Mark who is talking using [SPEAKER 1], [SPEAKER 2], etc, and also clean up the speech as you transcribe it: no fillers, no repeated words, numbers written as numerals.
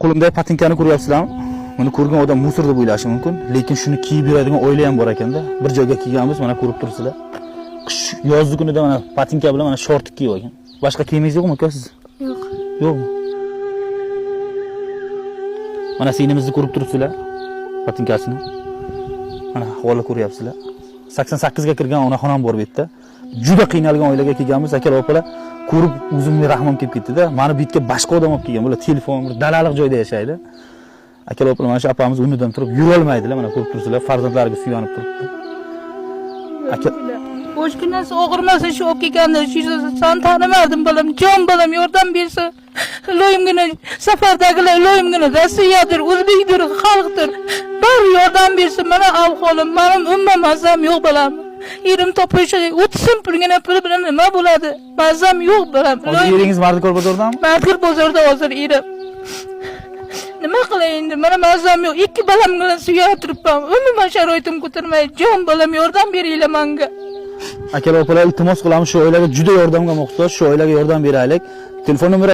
[SPEAKER 1] Qo'limdagi patinkani ko'ryapsizlarmi? Buni ko'rgan odam мусор deb o'ylashi mumkin, lekin shuni kiyib yuradigan oila ham bor ekanda. Bir joyga kelganmiz, mana ko'rib turibsizlar. Qish yozgi kunida mana patinka bilan mana шорты kiyib olgan. Boshqa kiyimingiz yo'qmi, aka siz?
[SPEAKER 2] Yo'q.
[SPEAKER 1] Yo'qmi? Mana singlimizni ko'rib turibsizlar, patinkasini. Mana ahvolni ko'ryapsizlar. 88 ga kirgan onaxonam bor bu yerda. Juda qiynalgan oilaga kelganmiz, akalar, opalar. Ko'rib o'zimga rahmim kelib ketdi-da. Mani bu yerga boshqa odam olib kelgan. Bular telefon, bir dalaliq joyda yashaydi. Akalar, opalar, mana shu opamiz o'rnidan turib yurolmaydilar. Mana ko'rib turibsizlar, farzandlariga suyanib turibdi. Aka,
[SPEAKER 2] Boshqa narsa og'rimasin shu olib kelganda shu san tanimadim, bolam, jon bolam, yordam bersa iloyimgina, safardagilar iloyimgina, Rossiyadir, o'zbekdir, xalqdir, bari yordam bersin. Mana ahvolim, manim umuman mazam yo'q, bolam. Erim topish 30 so'm pulgina, puli bilan nima bo'ladi? Mazam yo'q, bolam.
[SPEAKER 1] Hozir eringiz Mardikor bozordami?
[SPEAKER 2] Markir bozorda hozir erim. Nima qilay endi? Mana mazam yo'q, ikki bolam bilan suyanib turibman. Umuman sharoitim ko'tarmaydi. Jon bolam, yordam beringlar manga.
[SPEAKER 1] Akalar, opalar, iltimos qilamiz, shu oilaga juda yordamga muhtoj, shu oilaga yordam beraylik. Telefon nomeri